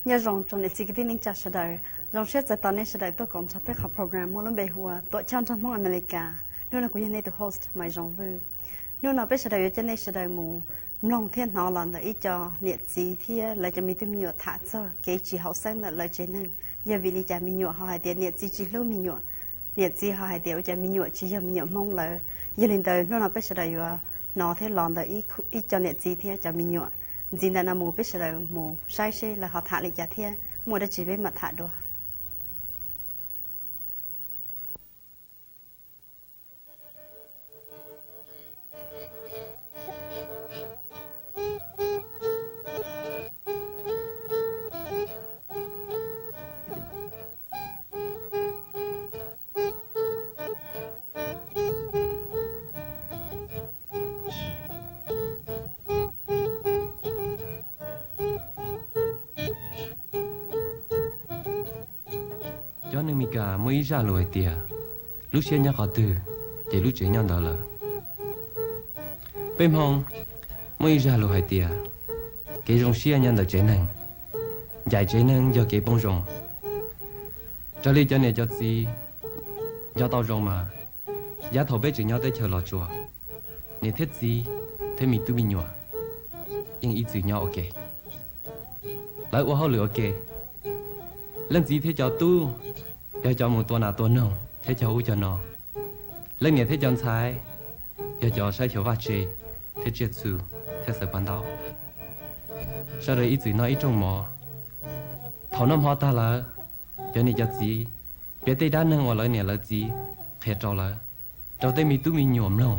Nyob zoo tsoom niam txiv kwv tij neej tsa sawv daws, zoo siab txais tos nej sawv daws tuaj koom nrog peb qhov program muaj lub npe hu ua Tuam Choj Nraug Hmoob Amelikas. Hnub no kuv yog nej tus host Maiv Zoo Vwj. Hnub no peb sawv daws yuav coj nej sawv daws mus mloog thiab hnov los ntawm ib co niam txiv thiab lawv cov me tub me nyuam tham txog kev tsis haum xeeb ntawm lawv tsev neeg, yog vim li cas me nyuam ho hais tias niam txiv tsis hlub me nyuam, niam txiv ho hais tias ua cas me nyuam tsis yog me nyuam Hmoob lawm. Yog li ntawd hnub no peb sawv daws yuav hnov thiab los ntawm ib co niam txiv thiab cov me nyuam. Ntxiv ntawm no mus peb sawv daws mus saib seb lawv ho tham li cas thiab muaj dab tsi peb mam tham dua. Cov neeg Meskas muaj ib zaj lus hais tias, lub siab nyob qhov twg, ces lub tsev nyob ntawd lawm. Peb Hmoob muaj ib zaj lus hais tias, kev zoo siab nyob ntawm tsev neeg, ncaim tsev neeg yog kev poob zoo. Raws li cov niam cov txiv nco tau zoo mas, yav thaum peb tseem nyob teb chaws Los Tsuas, niam thiab txiv thiab me tub me nyuam yeej ib txwm nyob ua ke. Lawv ua hauj lwm ua ke, leej txiv thiab cov tub yog cov mus tua nas tua noog thiab cog ub cog no. Leej niam thiab cov ntxhais yog cov saib xyuas vaj tse thiab tsiaj txhu thiab xaws paj ntaub. Sawv daws ib txwm noj ib rooj mov. Thaum noj hmo tag lawm, cov niam cov txiv piav tej dab neeg uas lawv niam lawv txiv qhia rau lawv, rau tej me tub me nyuam mloog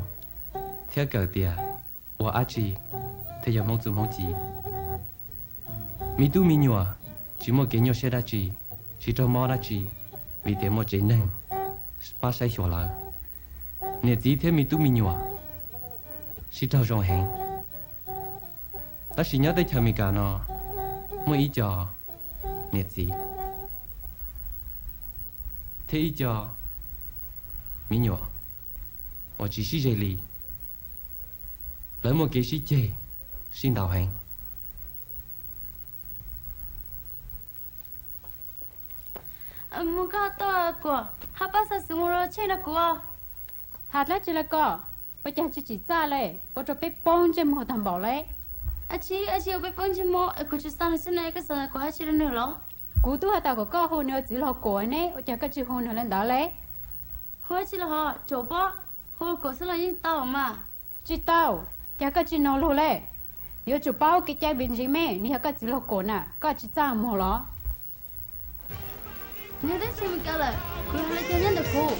thiab kawm tias ua dab tsi thiaj yog Hmoob txuj Hmoob ci. Me tub me nyuam tsis muaj kev nyuaj siab dab tsi, tsis raug mob dab tsi, vim tias muaj tsev neeg pab saib xyuas lawv. Niam txiv thiab me tub me nyuam sib raug zoo heev. Tab sis nyob teb chaws Amelikas no muaj ib co niam txiv thiab ib co me nyuam uas tsis sib ze li. Lawv muaj kev sib ceg, sib ntaus heev. Mus koj tuaj kuam, hab pab xa xwv mus los tsheej rau kuv. Has dlaab tsi le koj? Ua cas tsis tsim txaj le, ua rau peb poob ntsej muag tag npaum le. Ab tsi, ab tsi ua peb poob ntsej muag, kuv tsis xa nws xwb ne, koj xav kom hab tsi rau nws los? Kuv tub has tas kom koj hu nws ua txiv laug kuam ne, ua cas koj tsis hu nws le ntawd le? Hu dab tsi los ho, tsuas paub hu kuam xwb los yeej tau mas. Tsis tau, cas koj tsis noog lug le? Yuav tsum paub kev cai me ntsis me, nws yog koj txiv laug kuam na, koj tsis txaj muag los? Nws dab tsi mus kawg lawm, kuv hais li cas nyob ntawm kuv?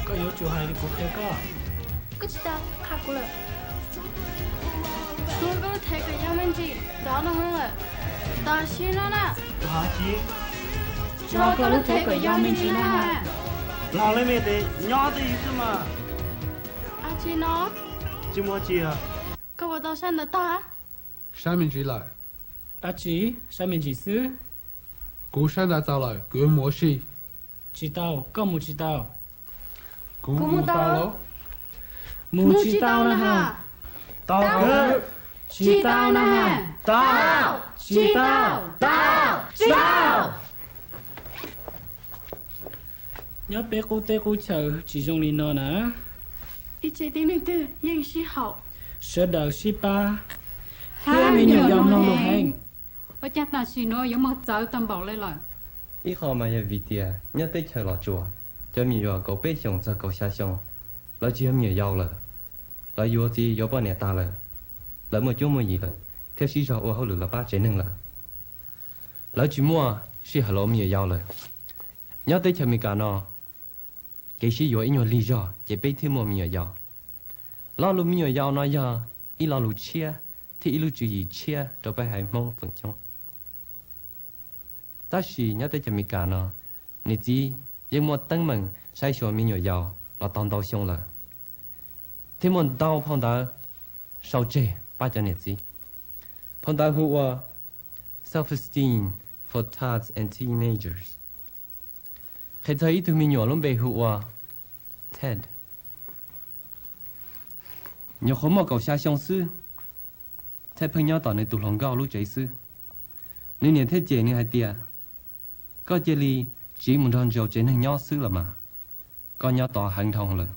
Koj yuav tsum hais li kuv qhia koj. Koj tsis tau qha kuv lawm. Tsuas koj lub thev kom yog me ntsis, rov no lawm. Tam sim no na. Tsuas koj lub thev kom yog me ntsis na. Los le me tes, nyob twj ywm xwb mas. Ab tsi no? Tsis muaj tsi. Koj puas tau saib ntawv tag? Saib me ntsis lawm. Ab tsi, saib me ntsis xwb. Kuv saib ntawv txaus lawm, kuv yuav mus ua si. Tsis tau, koj mus tsis tau. Kuv mus tau los? Mus tsis tau na has. Tau, tsis tau na has. Tau, tsis tau. Tau, tsis tau. Nyob peb qub teb qub chaw tsis zoo li no na. Ib tse tib neeg twg yeej sib haum, sawv daws sib pab, thiab me nyuam yaus mloog lus heev. Ua cas tam sim nuav yuav moog txawv tau npaum le lawm? Ib qho mas yog vim tias nyob teb chaws Los Tsuas, cov me nyuam kaum peb xyoos txog kaum xya xyoo, lawv tsis yog me nyuam yaus lawm. Lawv yuav txiv yuav poj niam tag lawm, lawv muaj cuab muaj yig lawm, thiab sib zog ua hauj lwm los pab tsev neeg lawm. Lawv tsis muaj sij hawm los ua me nyuam yaus lawm. Nyob teb chaws Amelikas no, kev sib yuav ib nyuag lig zog ces peb thiaj muaj me nyuam yaus. Lo lus me nyuam yaus no yog ib lo lus tshiab thiab ib lub tswv yim tshiab rau peb haiv Hmoob feem coob. Tab sis nyob teb chaws Amelikas no, niam txiv yeej muaj teeb meem saib xyuas me nyuam yaus los tau ntau xyoo lawm, thiab muaj ntau phau ntawv sau tseg pab cov niam txiv. Phau ntawv hu ua Self-Esteem for Tots and Teenagers, qhia txog ib tug me nyuam lub npe hu ua Ted. Nyuam qhuav muaj kaum xya xyoo xwb, Ted pheej nyob tom nws tus hluas nkauj lub tsev xwb. Nws niam thiaj cem nws hais tias, koj cia li tsiv mus nrog ntsaum tsev neeg nyob xwb los mas, koj nyob tod heev dhau lawm.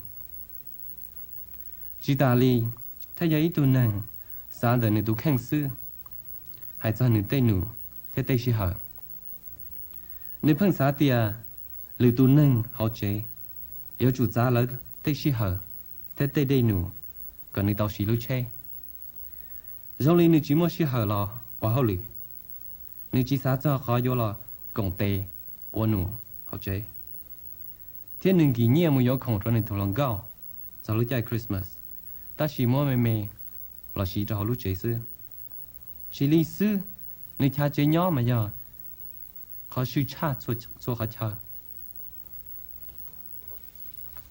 Tsis tas li, thiaj yog ib tug neeg xav ntawm nws tus kheej xwb, hais txog nws tej num thiab tej sij hawm. Nws pheej xav tias lwm tus neeg hauv tsev yuav tsum txav lawv tej sij hawm thiab tej dej num kom nws tau siv lub tsheb. Zoo li nws tsis muaj sij hawm los ua hauj lwm, nws tsis xav txog qhov yuav los koom tes ua num hauv tsev, thiab nws nkim nyiaj mus yuav khoom rau nws tus hluas nkauj txog lub caij Christmas, tab sis muab me me los siv rau hauv lub tsev xwb. Tsis li xwb, nws chav tsev nyob mas yog qhov swm tshaj txhua qhov chaw.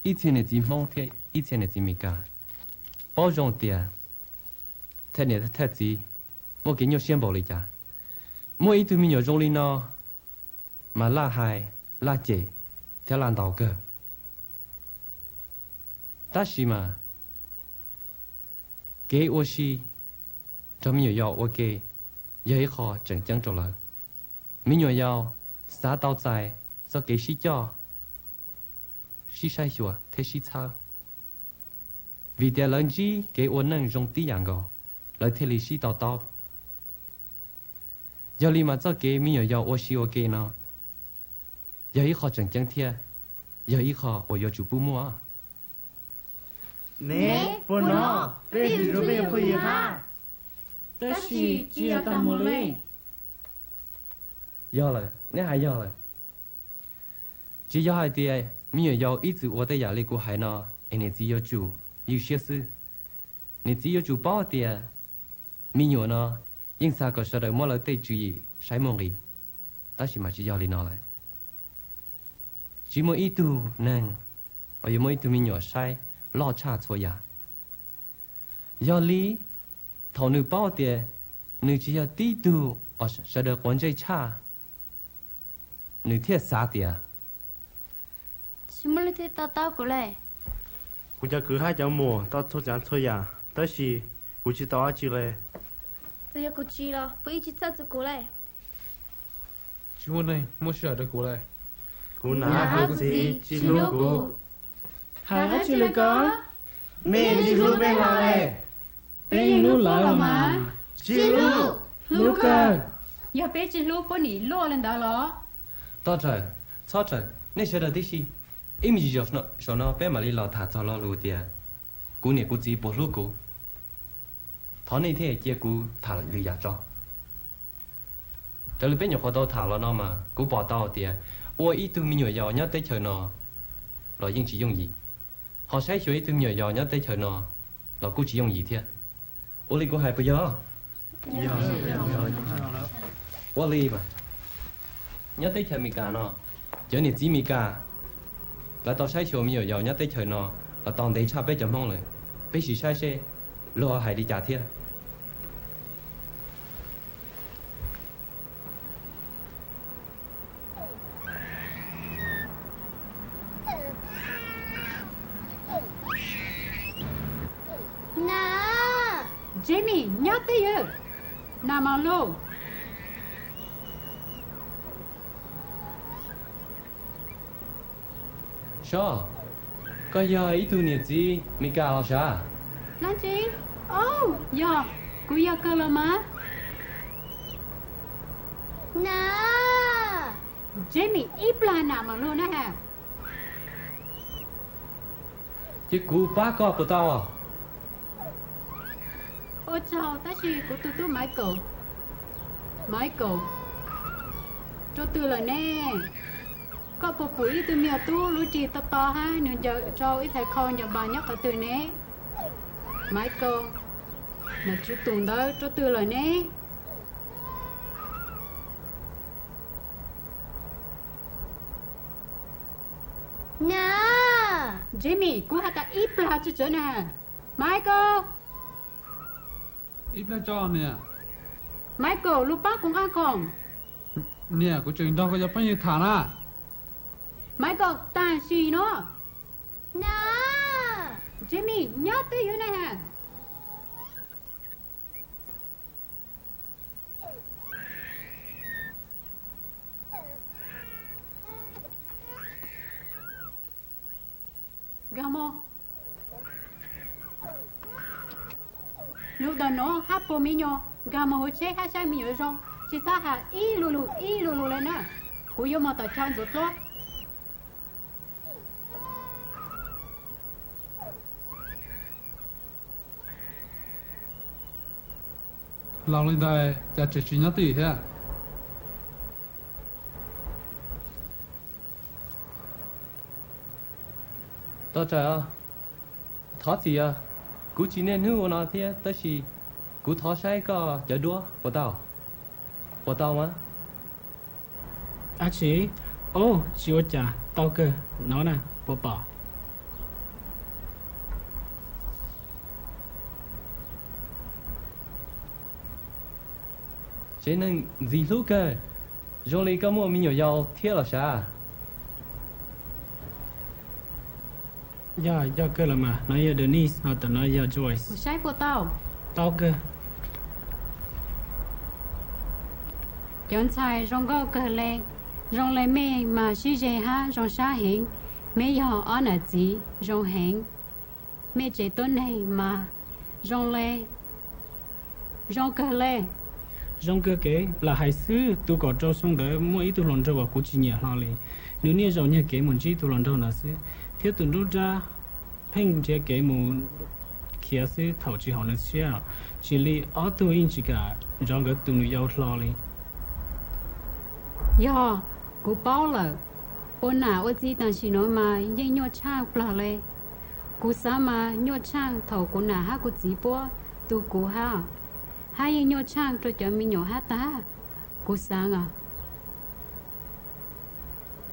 Ib txhia niam txiv Hmoob thiab ib txhia niam txiv Meskas paub zoo tias thaj niam thaj txiv muaj kev nyuaj siab npaum li cas. Muaj ib tug me nyuam zoo li no mas laj hais, laj cem thiab laj ntaus kawg. Tab sis mas kev ua si nrog me nyuam yaus ua ke yog ib qho tseem ceeb rau lawv. Me nyuam yaus xav tau txais txoj kev sib coj, sib saib xyuas thiab sib txhawb, vim tias lawv ntsib kev ua neej zoo tib yam nkaus, lawv thiaj li sib to taub. Yog li mas txoj kev me nyuam yaus ua si ua ke no yog ib qho tseem ceeb thiab yog ib qho uas yuav tsum pub muaj. Ne, puas hnov peb hu peb phooj ywg hab? Tab sis tsis yog tag mus li. Yog lawm, neb hais yog lawm. Tsis yog hais tias me nyuam yaus ib txwm ua tej yam li kuv hais no es niam txiv yuav tsum ywj siab xwb. Niam txiv yuav tsum paub tias me nyuam no yeej xav kom sawv daws muab lawv tej tswv yim saib muaj nqis, tab sis mas tsis yog li no lawm. Tsis muaj ib tug neeg uas yuav muaj ib tug me nyuam saib loj tshaj txhua yam. Yog li, thaum nws paub tias nws tsis yog tib tug uas sawv daws quav ntsej tshaj, nws thiaj xav tias, tsis muaj leej twg to taub kuv li. Kuv cov kwv hab cov muam tau txhua tsav txhua yam, tab sis kuv tsis tau dab tsi li. Txawm yog kuv tsis los puas ib tsis txhawj txog kuv li? Tsis muaj neeg muab sij hawm rau kuv li. Kuv nam hab kuv txiv tsis hlub kuv. Hais dab tsi li ko? Mej tsis hlub peb hlo li. Peb yeej hlub lawv los mas. Tsis hlub. Hlub kawg. Yog peb tsis hlub puab nim luaj li ntawd los? Txhob raws, txhob raws, nej sawv daws tib si. Ib me ntsis zaum no peb mam li los tham txog lo lus tias kuv niam kuv txiv puas hlub kuv. Thov nej thiaj cia kuv tham lwm yam tso. Raws li peb nyuam qhuav tau tham los no mas kuv pom tau tias ua ib tug me nyuam yaus nyob teb chaws no los yeej tsis yooj yim, ho saib xyuas ib tug me nyuam yaus nyob teb chaws no los kuj tsis yooj yim thiab. Ua li kuv hais puas yog? Ua li mas, nyob teb chaws Amelikas no, cov niam txiv Amelikas lawv tau saib xyuas me nyuam yaus nyob teb chaws no los tau ntev tshaj peb cov Hmoob lawm. Peb sim saib seb luag ho hais li cas thiab. Na, Jamie nyob twj ywm, na mas lug. Sob, koj yog ib tug niam txiv Meskas los sav? Dlaab tsi? Au, yog, kuv yog kawg los mas. Na, Jamie ib plag nam mam lug na has. Ces kuv pab koj puas tau? Ua tsaug, tab sis kuv tus tub Michael. Michael, rau twg lawm ne? Koj puas pum ib tug me nyuam tub lub rig to to hab nws ncaws rau ib txhais khau ncaws npas nyob qhov twg ne? Michael, nam tswv tus ntawd rau twg lawm ne? Na, Jamie, kuv has tas ib plag tsi tsawv na. Michael, ib plag tso niam. Michael, lug paab kuv nqaj khoom. Niam, kuv tseem nrog koj cov phooj ywg tham na. Michael, tam sim no. Na, Jamie nyob twj ywm na has. Mog, lub ntawm no hab puag me nyuam nkag mus hauv tsheb hab saib me nyuam zoo, tsis txhob has ib lu lug ib lu lug le na. Kuv yuav mus tom chaw ntxuav dluab. Laus li ntawd cas tseem tsis nyob twj ywm thiab? Thov txim os, kuv tsis niaj hnub ua no thiab tab sis kuv thov saib koj cov duab puas tau, puas tau mas? Ab tsi, o, tsis ua cas, tau kawg no na, puas pom? Tsev neeg ntxim hlub kawg, zoo li koj muaj me nyuam yaus thiab los sav. Yog, yog kawg los mas, no yog Denise ho tom no yog Joyce. Kuv saib puas tau? Tau kawg. Cov ntxhais zoo nkauj kawg le, zoo le mej mas sib ze hab zoo sab heev. Mej yog ob nam txiv zoo heev. Mej tsev tuab neeg mas zoo le, zoo kawg le. Zoo kawg kev, lam hais xwb, tus kaum rau xyoo ntawd muaj ib tug hluas nraug uas kuv tsis nyiam hlo li. Nws niaj zaus nyiag kev mus ntsib tus hluas nraug ntawd xwb, thiab tus nruab nrab pheej nrhiav kev mus khiav xwb thaum tsis haum nws siab. Tsis li ob tug yeej tsis kam nrog nkawd tus nus yau hlo li. Yog, kuv paub lawm. Ua nam ua txiv tam sim nuav mas yeej nyuaj tshaaj plawg le. Kuv xaav mas nyuaj tshaaj thaum kuv nam hab kuv txiv puab tu kuv hab, hab yeej nyuaj tshaaj rua cov me nyuam hab tag. Kuv xaav os.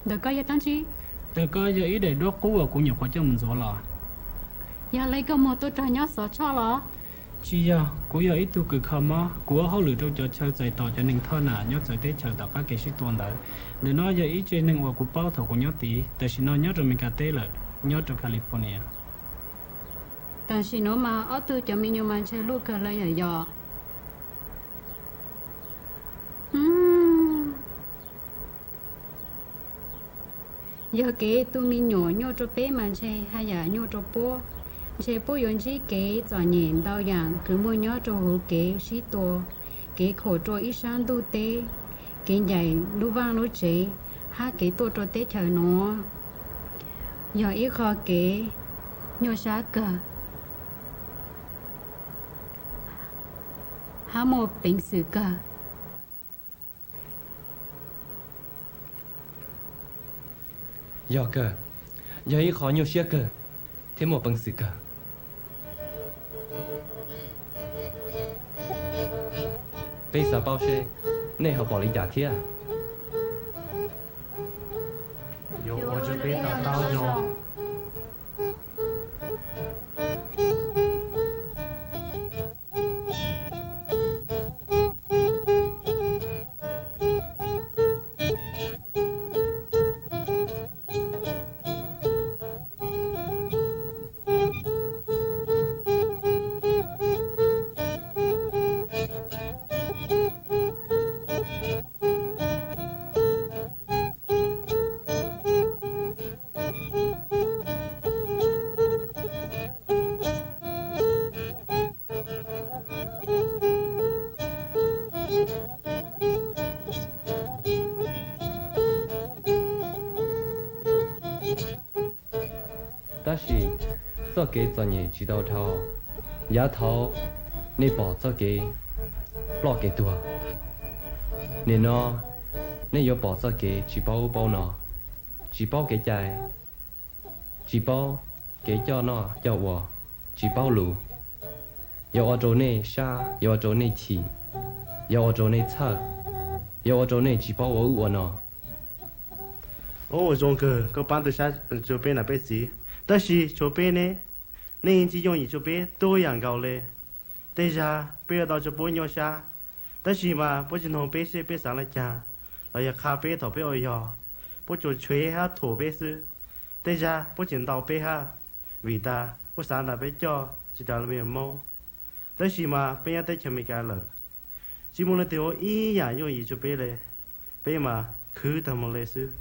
Ntawm koj yog dlaab tsi? Ntawm koj yog ib daim duab qub uas kuv nyuam qhuav coj mus ntxuav los. Yog le koj muag tuaj rau nyob Xov Tshoj los? Tsis yog, kuv yog ib tug kws kho mob, kuv ua hauj lwm rau cov chaw txais tos cov neeg thoj nam nyob txawv teb chaws tom qab kev sib tua ntawd. Ntawm no yog ib tsev neeg uas kuv paub thaum kuv nyob tid, tam sim no nyob rau Amelikas teb lawm, nyob rau California. Tam sim nuav mas ob tug cov me nyuam mas ntshe luj kawg le yom yom. Yog kev tu me nyuam nyuaj rua peb mas ntshe haj yam nyuaj rua puab. Ntshe puab yuav ntsib kev txom nyem ntau yaam kws muaj nyob rua huv kev sib tua, kev khuam rua ib sab ntuj teb, kev ncaim lub vaaj lub tsev, hab kev tuaj rua teb chaws nuav. Yog ib qho kev nyuaj sab kawg hab muaj peev xwm kawg. Yog kawg, yog ib qho nyuaj siab kawg thiab muaj peev xwm kawg. Peb xav paub seb nej ho pom li cas thiab. Yuav ua rau peb to taub zoo. Tab sis txoj kev txom nyem tsis tau dhau. Yav thaud nej pom txoj kev ploj kev tuag, nim no nej yuav pom txoj kev tsis paub ub paub no, tsis paub kev cai, tsis paub kev coj noj coj ua, tsis paub lus. Yuav ua rau nej sab, yuav ua rau nej chim, yuav ua rau nej txhawj, yuav ua rau nej tsis paub ua ub ua no. Ua zoo kawg koj paab tub sab rua peb nam peb txiv, tab sis tshuav peb ne, nej yeej tsis yooj yim tsua peb tuab yaam nkaus le. Tej zag peb yuav tau tsua puab nyuaj sab, tab sis mas puab tsis noog peb seb peb xaav le caag, los yog qha peb thaum peb ua yog, puab tsuas tshuev hab thuam peb xwb. Tej zag puab tseem ntaus peb hab, vim tas puab xav tas peb coj tsis tas le me nyuam Moob. Tab sis mas peb nyob teb chaws Amelikas lawm, tsis muaj leej twg ua ib yaam yooj yim tsua peb le, peb mas khwv taag moog le xwb.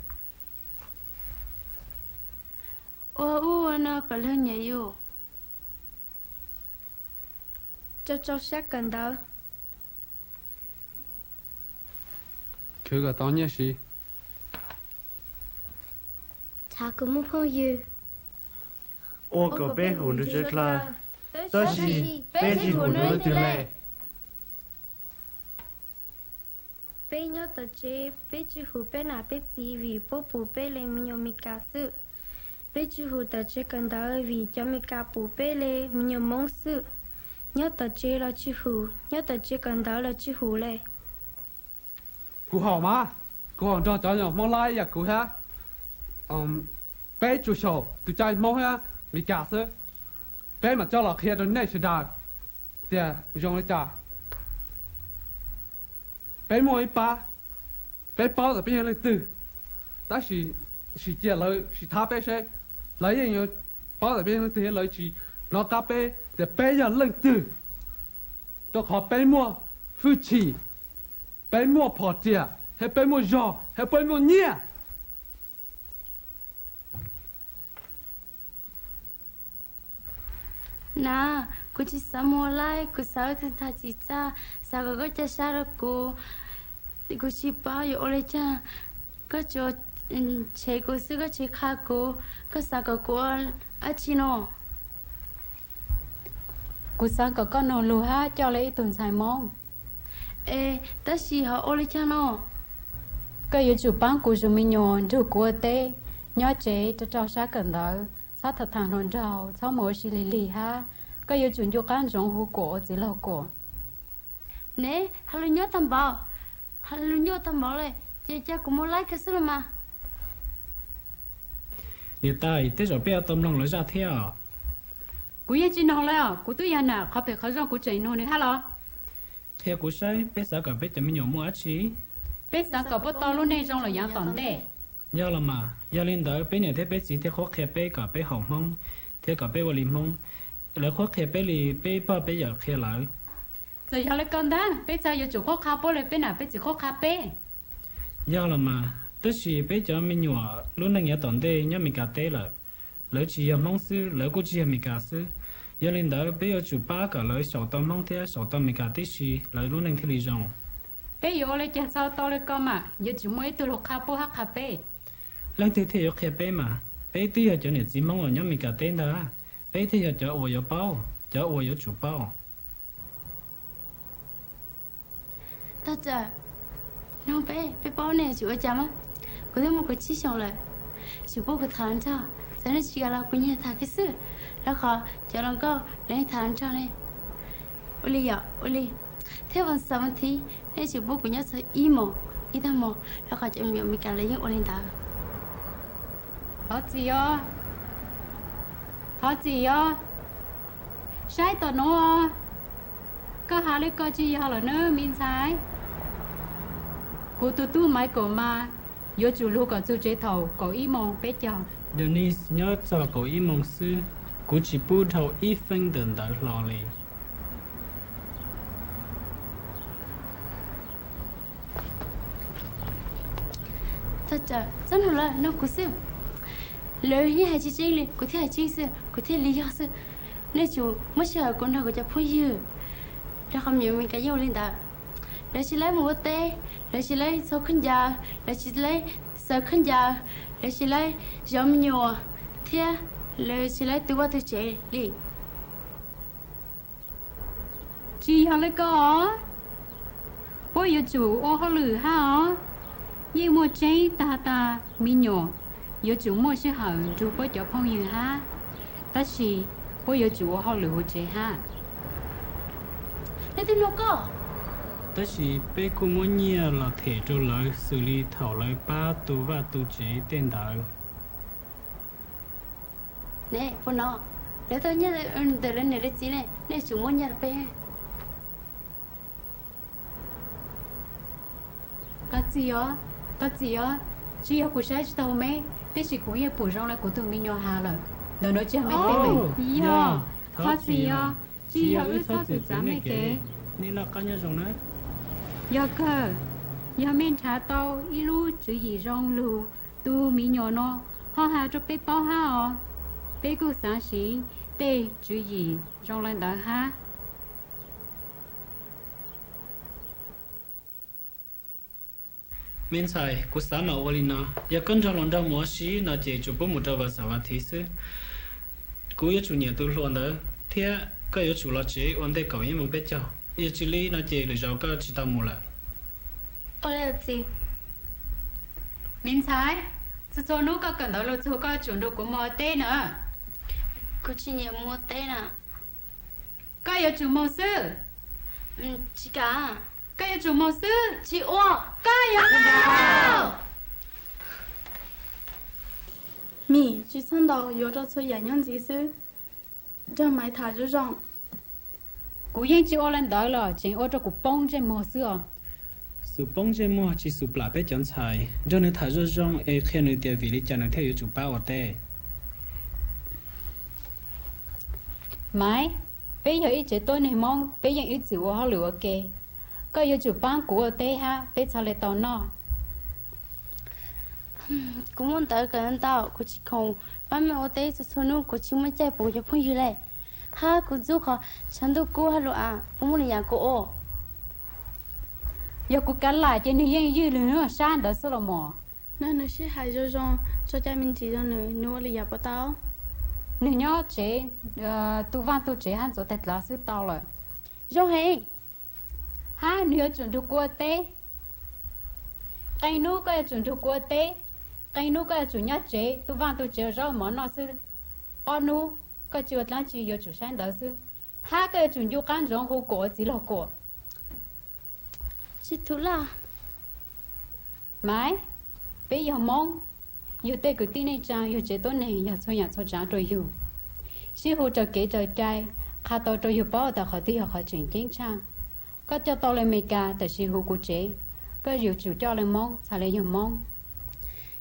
Ua ub ua no kom luag nyiam yus. Rau rau sab kawm ntawv. Khwv kom tau nyiaj siv. Thav kom muaj phooj ywg. Ua kom peb hum nws tsaws dlawg, tab sis peb tsis hum nws leej twg le. Peb nyob tom tsev, peb tsis hum peb nam peb txiv vim puab pum peb le me nyuam Meskas xwb. Peb tsis hum tom tsev kawm ntawv vim cov Meskas pum peb le me nyuam Hmoob xwb. Nyob tom tsev los tsis hum, nyob tom tsev kawm ntawv los tsis hum le. Kuv haum mas, kuv haum nrog cov nyuam Hmoob Laib yam kuv thiab. Peb tsuas xyaum tus cai Hmoob thiab Meskas xwb. Peb mam coj los qhia rau nej sawv daws tias zoo li cas. Peb muaj ib pab, peb paub tias peb yog leej twg, tab sis sim cia lawv sim thab peb seb, lawv yeej yuav paub tias peb yog leej twg thiab lawv tsis hnov qab peb tias peb yog leej twg, rau qhov peb muaj hwj chim, peb muaj phom riam thiab peb muaj zog thiab peb muaj nyiaj. Na, kuv tsis xav mus Laib, kuv xav ua tus ntxhais txiv txaj, xav kom koj ca sab rau kuv. Kuv tsis paub yuav ua li cas, koj tsuas tshev kuv xwb, koj tsis qha kuv, koj xav kom kuv ua dab tsi no? Kuv xav kom koj nug lus hab coj li ib tug ntxhais Hmoob. Es tab sis ho ua li cas no? Koj yuav tsum paab kuv tus me nyuam nrug kuv ua teb, nyob tsev rau rau sab kawm ntawv, txhob tham tham hluas nraug, txhob mus ua si lig lig hab koj yuav tsum ncu qab ntsoov hu kuas ua txiv laug kuas. Ne, has lus nyuaj tag npaum, has lus nyuaj tag npaum le, ces cia kuv mus Laib kawg xwb los mas. Niam tais, tej zaum peb yuav tau mloog lawv zaj thiab. Kuv yeej tsis noog lawm, kuv twb yog nam, qhov phem qhov zoo kuv tseem nug nws hab los. Qhia kuv saib, peb xav kom peb cov me nyuam muaj dab tsi? Peb xav kom puab tau lub neej zoo lawm yav tom ntej. Yog los mas, yog li ntawd peb niam thiab peb txiv thiaj qhuab qhia peb kom peb haum Hmoob thiab kom peb ua li Hmoob. Lawv qhuab qhia peb li peb pog peb yawm qhia lawv. Txawm yog li ko ntag, peb txhaj yuav tsum qhuab qha puab li peb nam peb txiv qhuab qha peb. Yog los mas, tab sis peb cov me nyuam lub neej yav tom ntej nyob Meskas teb lawm, lawv tsis yog Hmoob xwb, lawv kuj tsis yog Meskas xwb. Yog li ntawd peb yuav tsum pab kom lawv xyaum tau Hmoob thiab xyaum tau Meskas tib si, lawv lub neej thiaj li zoo. Peb yuav ua li cas txhaj tau li ko mas, yuav tsum muaj ib tug lug qha puab hab qha peb. Leej twg thiaj yuav qhia peb mas? Peb twb yog cov niam txiv Hmoob uas nyob Meskas teb ntag, peb thiaj yog cov uas yuav paub, cov uas yuav tsum paub. Tag tsam, noog peb, peb paub nej yuav tsum ua cas mas? Kuv twb muaj kaum tsib xyoos lawm, yuav tsum pub kuv tham hluas nraug, txawm nej tsis kam los kuv nyiag tham kiag xwb, rau qhov cov hluas nkauj lawv yeej tham hluas nraug ne. Ua li yom, ua li. Thiab vas xaum vas thiv nej yuav tsum pub kuv nyob txog ib moos, ib tag hmo, rau qhov cov me nyuam Meskas lawv yeej ua li ntawd. Thov txim os, thov txim os. Saib tom nuav, koj has li ko tsis yog lawm nawb me ntxhais. Kuv tus tub Michael mas yuav tsum lug kom txug tsev thaum kaum ib moos peb caug. Denise nyob txog kaum ib moos xwb, kuv tsis pub dhau ib feeb ntawm ntawd hlo li. Txhob noog lawv, noog kuv xwb. Lawv yeej hais tsis tseeb li, kuv thiaj hais tseeb xwb, kuv thiaj li yog xwb. Nej tsum muab sij hawm kuv nrog kuv cov phooj ywg, rau qhov me nyuam Meskas yeej ua li ntawd. Lawv tsis laib mus ua teb, lawv tsis laib txhua khaub ncaws, lawv tsis laib xaws khaub ncaws, lawv tsis laib zov me nyuam, thiab lawv tsis laib tu vaj tu tsev li. Tsis yog li ko os. Puab yuav tsum ua hauj lwm hab os. Yeej muaj tseeb tag tas me nyuam yuav tsum muaj sij hawm nrug puab cov phooj ywg hab, tab sis puab yuav tsum ua hauj lwm huv tsev hab. Tab sis peb kuj muab nyiaj los them rau lawv xws li thaum lawv pab tu vaj tu tsev tej ntawd. Ne, puas hnov? Lawv tau nyiaj ntawm lawv niam lawv txiv ne, nej tsum muab nyiaj rau peb. Thov txim os, thov txim os, tsis yog kuv saib tsis taug meb, tiam sis kuv yeej pum zoo le kuv tug me nyuam has lawm. Ntawm nuav tsis yog mej teb. Yog, thov txim os, tsis yog wb txhob txwm txav mej kev. Nej noj qab nyob zoo na. Yog kawg, yog mej nrhav tau ib lub tswv yim zoo lug, tus me nyuam no ho has rau peb paub hab os. Peb kuj xav siv tej tswv yim zoo li ntawd hab. Me ntxhais, kuv xav mas ua li no, yog koj nrog luag nrog mus ua si no ces tsuas pub mus rau vas xaum vas thiv xwb. Kuv yuav tsum nyiam tus hluas ntawd thiab koj yuav tsum los tsev ua ntej kaum ib moos peb caug. Yog tsis li no ces lwm zaus koj tsis tau mus lawm. Me ntxhais, txhua txhua hnub koj kawm ntawv lug txug koj tsum nrug kuv moog ua teb na. Kuv tsis nyiam mus ua teb na. Koj yuav tsum moog xwb. Tsis kam. Koj yuav tsum moog xwb. Tsis ua. Koj yuav moog. Mim, tsis txhob ntaus, yuav rau txhua yam nyob ntxiv xwb. Nrog Maiv tham zoo zoo. Kuv yeej tsis ua li ntawd los tseem ua rau kuv poob ntsej muag xwb os. Xub poob ntsej muag tsis xub plam peb cov ntxhais. Nrog nws tham zoo zoo es qhia nws tias vim li cas nws thiaj yuav tsum pab ua teb. Maiv, peb yog ib tsev tuab neeg Moob, peb yeej ib txwm ua hauj lwm ua ke. Koj yuav tsum paab kuv ua teb hab peb txhaj le tau noj. Kuv muaj ntawv kawm ntau, kuv tsis khoom paab mej ua teb txhua txhua nub, kuv tsis muaj caij pum cov phooj ywg le. Hab kuv ntxub qhov tshav ntuj kub hab lug av, puas muaj lwm yaam kuv ua? Yog kuv kav lam ces nwg yeej ywj lwg sab ntawd xwb los mas. Nrog nws sib hais zoo zoo, tso cai me ntsis rau nws, nws ua lwm yaam puas tau? Nws nyob tsev, tu vaaj tu tsev hab ntxuav tag dlav xwb tau lawm. Zoo heev. Hab nws yuav tsum nrug kuv ua teb. Qee nub koj yuav tsum nrug kuv ua teb, qee nub koj yuav tsum nyob tsev tu vaaj tu tsev ua zaub mov noj xwb. Ob nub koj tsis ua dlaab tsi, yuav tsum saib ntawv xwb. Hab koj yuav tsum ncu qaab ntsoov hu kuam ua txiv laug kuam. Tsis thum laj. Maiv, peb yog Moob, yug tej kwv tij neej tsaa, yug tsev tuab neeg yog txhua yaam txhua tsaav rua yug. Sib hu raws kev raws cai, qha tau rua yug paub tas qhov twg yog qhov tseem ceeb tshaaj. Koj coj tau le Amelikas, tab sis huv kuv tsev, koj yuav tsum coj le Moob txhad le yog Moob.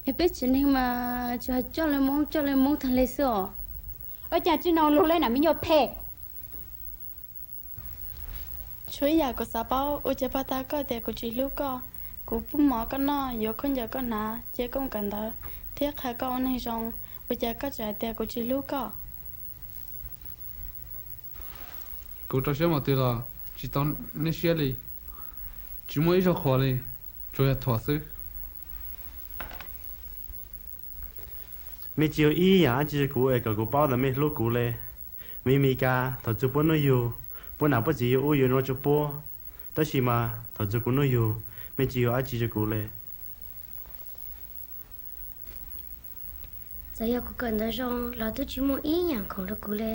Yog peb tsev neeg mas tsuas has coj le Moob, coj le Moob taag le xwb os. Ua cas tsi nug lug le na me nyuam phem? Tshuav ib yaam kuv xav paub, ua cas paub tas koj tias kuv tsis hlub koj? Kuv pub mov koj noj, yuav khaub ncaws koj hnav, cia koj mus kawm ntawv, thiab qha koj ua neeg zoo, ua cas koj tseem has tias kuv tsis hlub koj? Kuv rau siab npaum twg los tsis tau nej siab li. Tsis muaj ib zaug qhuas li, tsuas yog thuam xwb. Mej tsis ua ib yaam dab tsi rua kuv es kom kuv paub tas mej hlub kuv le. Mej Amelikas, thaum txug puab nub yug, puab nam puab txiv yuav ub yuav no rua puab, tab sis mas thaum txug kuv nub yug, mej tsis ua dab tsi rua kuv le. Txawm yog kuv kawm ntawv zoo los tub tsis muaj ib yaam khoom rua kuv le,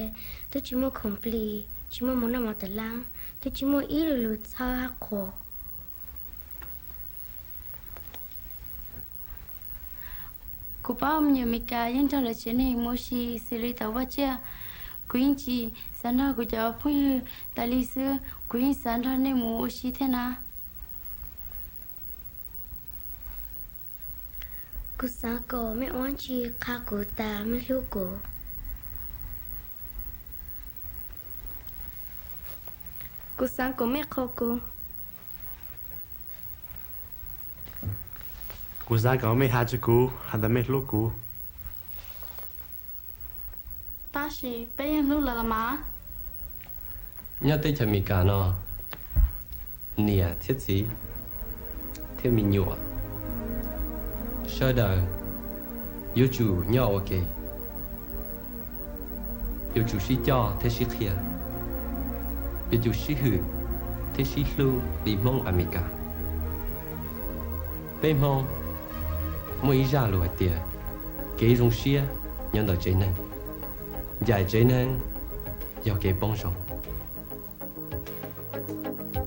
tub tsis muaj khoom plig, tsis muaj moog noj mov tas laab, tub tsis muaj ib lu lug txhawb hab qhuas. Kuv paub me nyuam Amelikas yeej nrog lawv tsev neeg mus ua si xws li tau vaj tsiaj. Kuv yeej tsis xav nrog kuv cov phooj ywg tas li xwb, kuv yeej xav nrog nej mus ua si thiab na. Kuv xaav kom mej ua dlaab tsi qha kuv tas mej hlub kuv. Kuv xaav kom mej qhuas kuv. Kuv xaav kom mej has rua kuv has tas mej hlub kuv. Tab sis peb yeej hlub lawm los mas. Nyob teb chaws Amelikas no, niam thiab txiv thiab me nyuam sawv daws yuav tsum nyob ua ke, yuav tsum sib coj thiab sib qhia, yuav tsum sib hwm thiab sib hlub li Hmoob Amelikas. Peb Hmoob muaj ib zaj lus hais tias, kev zoo siab nyob ntawm tsev neeg, ncaim tsev neeg yog kev poob zoo.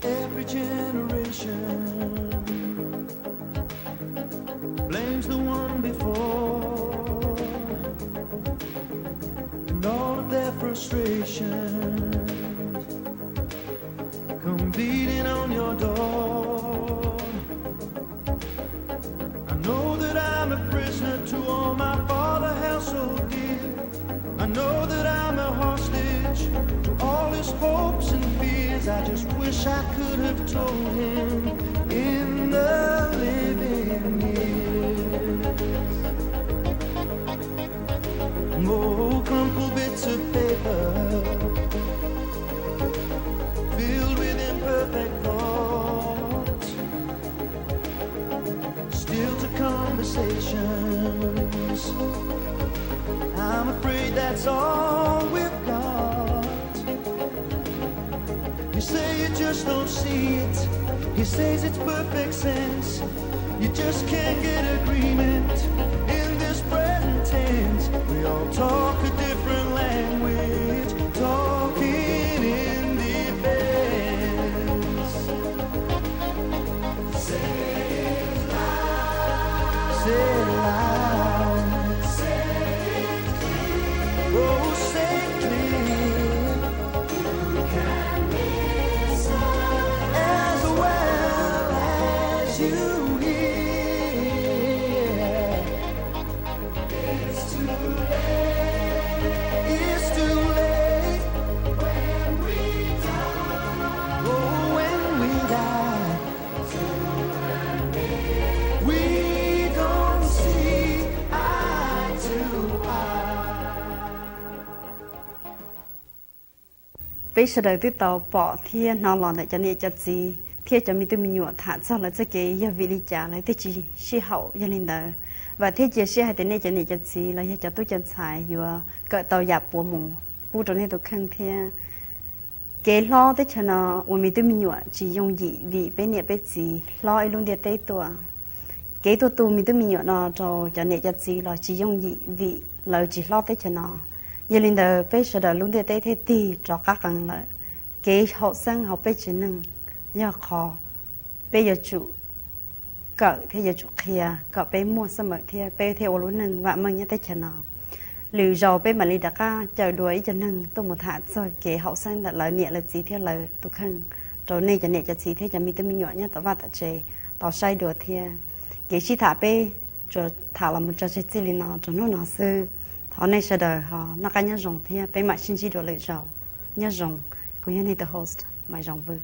Every generation blames the one before, and all of their frustrations come beating on your door. I know that I'm a prisoner to all my father held so dear. I know that I'm a hostage to all his hopes and fears. I just wish I could have told him in the living years. Oh, come Conversations. I'm afraid that's all we've got. You say you just don't see it. He says it's perfect sense. You just can't get agreement in this present tense. We all talk a different language, talking in defense. Say it loud. Say it loud. Say it clear. Oh, say it clear. You can listen as well as you hear. It's too late. It's too late. When we die. Oh, when we die. We don't see eye to eye. Peb sawv daws twb tau pom thiab hnov los ntawm cov niam cov txiv thiab cov me tub me nyuam tham txog lawv txoj kev yog vim li cas lawv thiaj tsis sib haum. Yog li ntawd, vam thiab cia siab hais tias nej cov niam cov txiv los yog cov tub cov ntxhais yuav kawm tau yam puav mus pub rau nej tus kheej thiab. Kev hlob teb chaws no ua me tub me nyuam tsis yooj yim vim peb niam peb txiv hlob ib lub ntiaj teb tuaj. Kev tuaj tu me tub me nyuam no rau cov niam cov txiv los tsis yooj yim vim lawv tsis hlob teb chaws no. Yog li ntawd peb sawv daws lub ntiaj teb thiaj tig rov qab qees lawm. Kev haum xeeb hauv peb tsev neeg yog qhov peb yuav tsum kawm thiab yuav tsum qhia kom peb muaj xab mawm thiab peb thiaj ua lub neej vam meej nyob teb chaws no. Lwm zaus peb mam li rov qab caw dua ib co neeg tuaj mus tham txog kev haum xeeb ntawm lawv niam lawv txiv thiab lawv tus kheej rau nej cov niam cov txiv thiab cov me tub me nyuam nyob tom vaj tom tsev tau saib dua thiab. Kev sib tham peb tsuas tham los mus tso tseg txij li no rau hnub no xwb. Thov nej sawv daws ho noj qab nyob zoo thiab peb mam sib ntsib dua lwm zaus. Nyob zoo, kuv yog nej tus host Maiv Zoov Vwj.